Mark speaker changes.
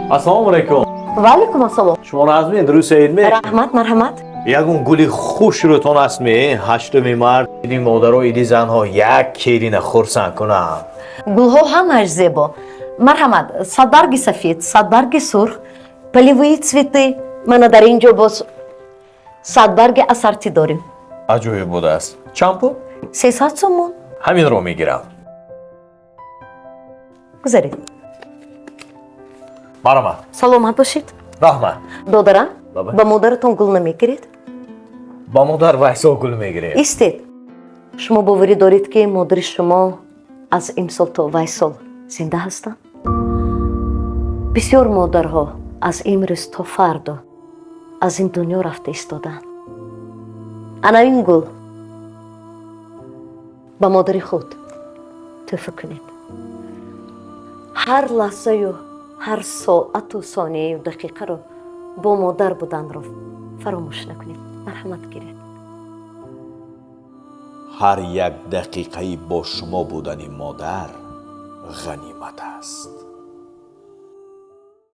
Speaker 1: Ассалому алайкум.
Speaker 2: Ва алайкум ассалом.
Speaker 1: Шумо нағзми, дуруст ме?
Speaker 2: Раҳмат, марҳамат.
Speaker 1: Ягон гули хушрӯтон аст ме? 8-уми март, иди модаро, иди занҳо, як келина хурсанд кунам.
Speaker 2: Гулҳо ҳамааш зебо. Марҳамат, садбарги сафед, садбарги сурх, полевые цветы. Мана дар ин ҷо боз садбарги ассорти дорем.
Speaker 1: Аҷоиб будааст. Чанд пул?
Speaker 2: 300 сомон.
Speaker 1: Ҳаминро мегирам.
Speaker 2: Гузаред.
Speaker 1: Марҳамат.
Speaker 2: Саломат бошед.
Speaker 1: Раҳмат.
Speaker 2: Додарам,
Speaker 1: Баба.
Speaker 2: ба модаратон гул намегиред?
Speaker 1: Ба модар вайсо гул мегирем.
Speaker 2: Истед. Шумо боварӣ доред, ки модари шумо аз имсол то вай сол зинда ҳастанд? Бисёр модарҳо аз имрӯз то фардо аз ин дунё рафта истодаанд. Ана ин гул ба модари худ тӯҳфа кунед. Ҳар лаҳзаю ҳар соату сонияю дақиқаро бо модар буданро фаромӯш накунед. Марҳамат, гиред.
Speaker 1: Ҳар як дақиқаи бо шумо будани модар ғанимат аст.